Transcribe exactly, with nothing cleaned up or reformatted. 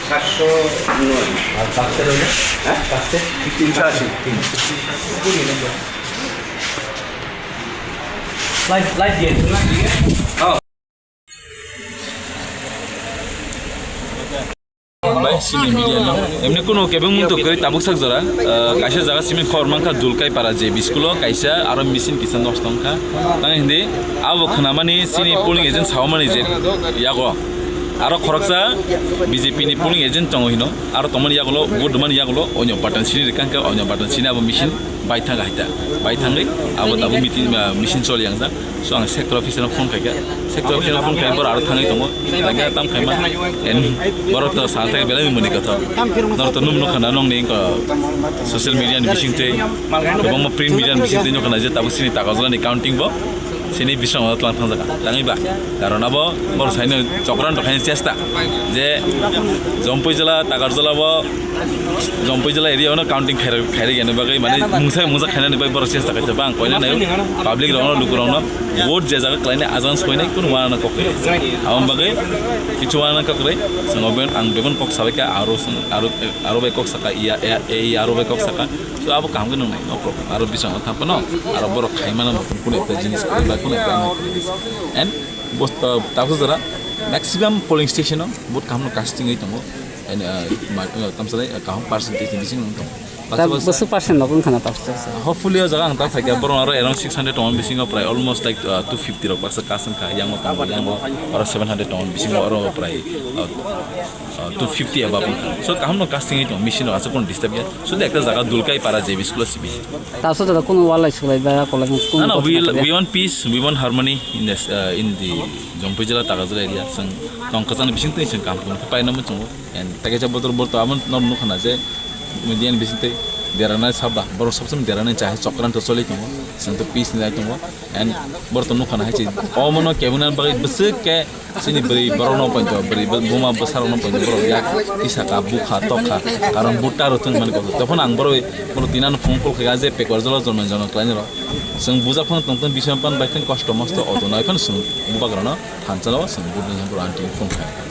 সাতশো নয়। আর পাঁচটা রইল? হ্যাঁ? পাঁচটা? তিনশো আশি। লাইট, লাইট দিয়ে, লাইট দিয়ে। হ্যাঁ। Bai, sini media no. Emni kuno kebeng muntui kwrwi tabuk sak jora, ah, kaisa jaga simi khor mankha Dulkai para J B school o kaisa aro machine kisa nosto wngkha. Tang hindi abo khwnamani sini polling agent sawmani je yago. Aro khoroksa B J P ni polling agent tongo hino. Aro tongmani yagulo, vote rwmani yagulo, onyo button sini rikang khe, onyo button sini abo machine bai thang hai ta. Bai thangwi abo tabuk meeting, ah, machine choli yang jak. So ang sector officer no phone khaikha. Sector officer no phone khai borok aro thangwi tongo. Lagi tam khaima. En borok to sa thai belai muni kotho. Nor to num nukha na nong ni ko social media ni bising tei. Kwbangma print media ni bising tei nukha na je tabuk sini tagajla ni counting bo. Sini bising o tlang thang jaka. Tangwi ba. Karon abo borok saino chokran to khaina chesta. Je Jompui jela, Takarjala bo Jompui jela area ono counting khairok, khairok yani bagwi mane mungsa mungsa khainani bai borok chesta khaito bang koina nayo public rokno lukurokno vote je jaga khlainai ajan soinai kunu wana kok khe. Aboni bagwi kichu wana kok rei swngo ben ang bebon kok sabai kha aro swngo aro aro bai kok saka iya iya iya aro bai kok saka so abo kaham khe nung nai no problem aro bisang thang phano aro borok khaimano kunu ekta jinis kunu ekta and bosta tabuk jora maximum polling station o vote kaham no casting oi tongo. And, uh, ma-, uh, tamsa dai, uh, kaham percentage ni bising wng tong. Ta Tamsa bwswk percent rok wng khana tamsa bwswk? Hopefully o jaga ang ta phaikha borok aro around six hundred tong bisingo prai almost like, uh, two fifty rok baksa cast wngkha, yango tong, yango aro seven hundred tong bisingo aro prai, uh, uh, two fifty above wngkha. So kaham no casting oi tong machine rok aswk kono disturb ya. Sudu ekta jaga Dulkai para J B school o sibi. Tamsa jora kunu walai sulai ba kolai kunu No, no, we, we want peace, we want harmony in this, uh, in the Jompui jela Takarjala area. Seng tong kwchangni bising twi seng kaham kunu paina muchungo. And tei kaisa botor botor abo nor nukha na je media ni bising twi derana sabda borok sob somoi derana chahe chokran to choli tongo. Seng to peace ni lai tongo. And borok to nukha na hai se omono kebengna bagwi bwswk khe chini bwrwi borok no poito bwrwi buma bwsa rok no poito borok yak kisa ka bukha tokha karon butta rok thung mani kok. Tokon ang borok borok tinano phone call khaga je pekor jolo jorman jono khlaini rok. Seng bujak phano tong tong bising pan bai thang kosto mosto odo nai phano seng bubak rok no thansa rok seng bujak phano anti phone khaga.